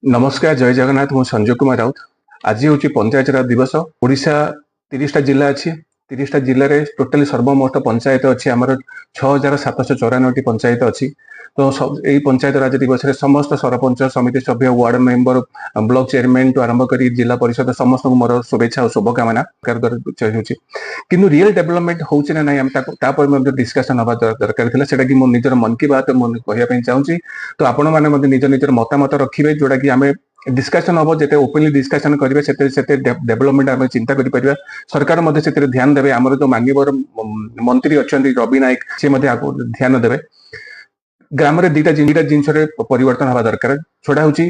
ନମସ୍କାର, ଜୟ ଜଗନ୍ନାଥ। ମୁଁ ସଞ୍ଜୟ କୁମାର ରାଉତ। ଆଜି ହେଉଛି ପଞ୍ଚାୟତ ରାଜ ଦିବସ। ଓଡ଼ିଶା 30ଟା ଜିଲ୍ଲା ଅଛି। 30ଟା ଜିଲ୍ଲାରେ ଟୋଟାଲି ସର୍ବମୋଟ ପଞ୍ଚାୟତ ଅଛି ଆମର 6794ଟି ପଞ୍ଚାୟତ ଅଛି। ତ ଏଇ ପଞ୍ଚାୟତ ରାଜ ଦିବସରେ ସମସ୍ତ ସରପଞ୍ଚ, ସମିତି ସଭ୍ୟ, ୱାର୍ଡ ମେମ୍ବର, ବ୍ଲକ ଚେୟାରମ୍ୟାନ ଠୁ ଆରମ୍ଭ କରି ଜିଲ୍ଲା ପରିଷଦ, ସମସ୍ତଙ୍କୁ ମୋର ଶୁଭେଚ୍ଛା ଆଉ ଶୁଭକାମନା। ସରକାର ଦ୍ୱାରା ହେଉଛି, କିନ୍ତୁ ରିଏଲ ଡେଭଲପମେଣ୍ଟ ହଉଛି ନା ନାହିଁ, ଆମେ ତାକୁ ତାପରେ ମଧ୍ୟ ଡିସ୍କସନ ହବା ଦରକାର ଥିଲା। ସେଟା କି ମୁଁ ନିଜର ମନ କି ବାତ ମୁଁ କହିବା ପାଇଁ ଚାହୁଁଛି। ତ ଆପଣମାନେ ମଧ୍ୟ ନିଜ ନିଜର ମତାମତ ରଖିବେ, ଯୋଉଟା କି ଆମେ ଡିସ୍କସନ ହବ। ଯେତେ ଓପନଲି ଡିସ୍କସନ କରିବେ, ସେତେ ସେତେ ଡେଭଲପମେଣ୍ଟ ଆମେ ଚିନ୍ତା କରିପାରିବା। ସରକାର ମଧ୍ୟ ସେଥିରେ ଧ୍ୟାନ ଦେବେ। ଆମର ଯୋଉ ମାନ୍ୟବର ମନ୍ତ୍ରୀ ଅଛନ୍ତି ରବି ନାୟକ, ସେ ମଧ୍ୟ ଆକୁ ଧ୍ୟାନ ଦେବେ। ଗ୍ରାମରେ ଦିଟା ଜିନିଷରେ ପରିବର୍ତ୍ତନ ହବା ଦରକାର। ଯୋଉଟା ହଉଛି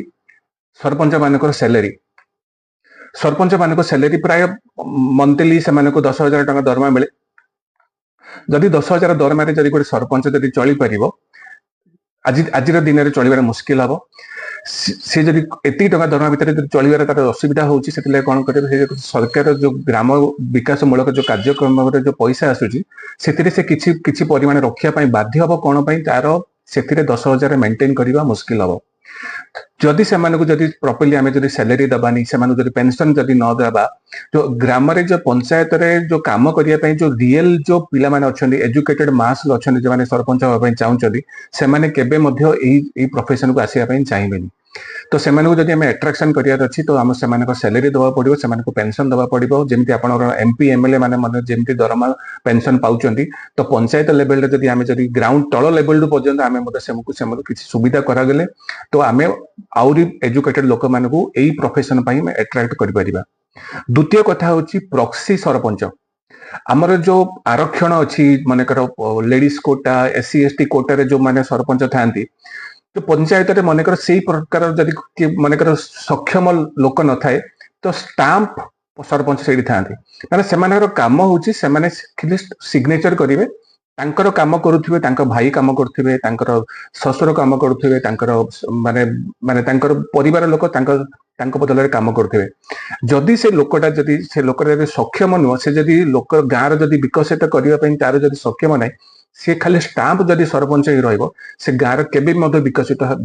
ସରପଞ୍ଚ ମାନଙ୍କର ସାଲାରୀ। ସରପଞ୍ଚ ମାନଙ୍କ ସାଲାରୀ ପ୍ରାୟ ମନ୍ଥଲି ସେମାନଙ୍କୁ 10,000 ଟଙ୍କା ଦରମା ମିଳେ। ଯଦି 10,000 ଦରମାରେ ଯଦି ଗୋଟେ ସରପଞ୍ଚ ଯଦି ଚଳିପାରିବ, ଆଜିର ଦିନରେ ଚଳିବାର ମୁସ୍କିଲ ହବ। ସେ ଯଦି ଏତିକି ଟଙ୍କା ଦରମା ଭିତରେ ଯଦି ଚଳିବାର ତାର ଅସୁବିଧା ହଉଛି, ସେଥିଲାଗି କଣ କରିବେ? ସେ ସରକାର ଯୋଉ ଗ୍ରାମ ବିକାଶ ମୂଳକ ଯୋଉ କାର୍ଯ୍ୟକ୍ରମରେ ଯୋଉ ପଇସା ଆସୁଛି, ସେଥିରେ ସେ କିଛି କିଛି ପରିମାଣ ରଖିବା ପାଇଁ ବାଧ୍ୟ ହବ। କଣ ପାଇଁ? ତାର ସେଥିରେ 10,000 ମେଣ୍ଟେନ କରିବା ମୁସ୍କିଲ ହବ। ଯଦି ସେମାନଙ୍କୁ ଯଦି ପ୍ରପରଲି ଆମେ ଯଦି ସାଲାରୀ ଦବାନି, ସେମାନଙ୍କୁ ଯଦି ପେନସନ ଯଦି ନ ଦେବା, ଯୋଉ ଗ୍ରାମରେ, ଯୋଉ ପଞ୍ଚାୟତରେ ଯୋଉ କାମ କରିବା ପାଇଁ ଯୋଉ ରିଏଲ ଯୋଉ ପିଲାମାନେ ଅଛନ୍ତି, ଏଜୁକେଟେଡ ମାସ ଅଛନ୍ତି, ଯୋଉମାନେ ସରପଞ୍ଚ ହେବା ପାଇଁ ଚାହୁଁଛନ୍ତି, ସେମାନେ କେବେ ମଧ୍ୟ ଏଇ ପ୍ରଫେସନକୁ ଆସିବା ପାଇଁ ଚାହିଁବେନି। ତ ସେମାନଙ୍କୁ ଯଦି ଆମେ ଆଟ୍ରାକ୍ସନ କରିବାର ଅଛି, ତ ଆମ ସେମାନଙ୍କ ସାଲାରୀ ଦେବାକୁ ପଡିବ, ସେମାନଙ୍କୁ ପେନସନ ଦେବାକୁ ପଡିବ। ଯେମିତି ଆପଣଙ୍କର ଏମପି, ଏମଏଲଏ ମାନେ ମଧ୍ୟ ଯେମିତି ଦରମା, ପେନସନ ପାଉଛନ୍ତି, ତ ପଞ୍ଚାୟତ ଲେଭେଲରେ ଯଦି ଆମେ ଯଦି ଗ୍ରାଉଣ୍ଡ ତଳ ଲେଭେଲରୁ ପର୍ଯ୍ୟନ୍ତ ଆମେ ମଧ୍ୟ ସେମାନଙ୍କୁ କିଛି ସୁବିଧା କରାଗଲେ, ତ ଆମେ ଆହୁରି ଏଜୁକେଟେଡ ଲୋକମାନଙ୍କୁ ଏଇ ପ୍ରଫେସନ ପାଇଁ ଆମେ ଆଟ୍ରାକ୍ଟ କରିପାରିବା। ଦ୍ୱିତୀୟ କଥା ହଉଛି ପ୍ରକ୍ସି ସରପଞ୍ଚ। ଆମର ଯୋଉ ଆରକ୍ଷଣ ଅଛି, ମନେକର ଲେଡିଜ କୋଟା, ଏସସି, ଏସଟି କୋଟାରେ ଯୋଉମାନେ ସରପଞ୍ଚ ଥାଆନ୍ତି, ତ ପଞ୍ଚାୟତରେ ମନେକର ସେଇ ପ୍ରକାର ଯଦି କିଏ ମନେକର ସକ୍ଷମ ଲୋକ ନଥାଏ, ତ ଷ୍ଟାମ୍ପ ସରପଞ୍ଚ ସେଇଠି ଥାଆନ୍ତି। ମାନେ ସେମାନଙ୍କର କାମ ହଉଛି ସେମାନେ ଖାଲି ସିଗ୍ନେଚର କରିବେ। ତାଙ୍କର କାମ କରୁଥିବେ, ତାଙ୍କ ଭାଇ କାମ କରୁଥିବେ, ତାଙ୍କର ଶ୍ୱଶୁର କାମ କରୁଥିବେ, ତାଙ୍କର ମାନେ ମାନେ ତାଙ୍କର ପରିବାର ଲୋକ ତାଙ୍କ ବଦଳରେ କାମ କରୁଥିବେ। ଯଦି ସେ ଲୋକଟା ଯଦି ସେ ଲୋକଟା ଯଦି ସକ୍ଷମ ନୁହଁ, ସେ ଯଦି ଲୋକ ଗାଁର ଯଦି ବିକଶିତ କରିବା ପାଇଁ ତାର ଯଦି ସକ୍ଷମ ନାହିଁ, ସିଏ ଖାଲି ଷ୍ଟାମ୍ପ ଯଦି ସରପଞ୍ଚ ହେଇ ରହିବ, ସେ ଗାଁର କେବେ ବି ମଧ୍ୟ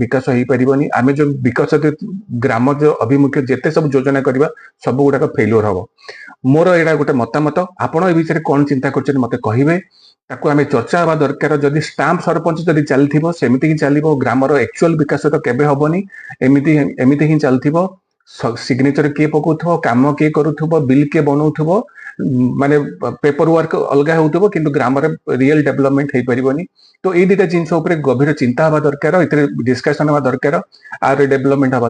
ବିକାଶ ହେଇପାରିବନି। ଆମେ ଯୋଉ ବିକଶିତ ଗ୍ରାମ ଯୋଉ ଅଭିମୁଖ୍ୟ ଯେତେ ସବୁ ଯୋଜନା କରିବା, ସବୁ ଗୁଡାକ ଫେଲୁଅର ହବ। ମୋର ଏଇଟା ଗୋଟେ ମତାମତ। ଆପଣ ଏ ବିଷୟରେ କଣ ଚିନ୍ତା କରୁଛନ୍ତି, ମତେ କହିବେ। ତାକୁ ଆମେ ଚର୍ଚ୍ଚା ହେବା ଦରକାର। ଯଦି ଷ୍ଟାମ୍ପ ସରପଞ୍ଚ ଯଦି ଚାଲିଥିବ, ସେମିତି ହିଁ ଚାଲିବ। ଗ୍ରାମର ଆକ୍ଚୁଆଲ ବିକାଶ ତ କେବେ ହବନି। ଏମିତି ଏମିତି ହିଁ ଚାଲିଥିବ। ସିଗ୍ନେଚର କିଏ ପକଉଥିବ, କାମ କିଏ କରୁଥିବ, ବିଲ୍ କିଏ ବନଉଥିବ, ମାନେ ପେପର ୱାର୍କ ଅଲଗା ହଉଥିବ, କିନ୍ତୁ ଗ୍ରାମରେ ରିଏଲ ଡେଭଲପମେଣ୍ଟ ହେଇପାରିବନି। ତ ଏଇ ଦିଟା ଜିନିଷ ଉପରେ ଗଭୀର ଚିନ୍ତା ହବା ଦରକାର। ଏଥିରେ ଡିସ୍କସନ ହବା ଦରକାର, ଆର ଡେଭଲପମେଣ୍ଟ ହବା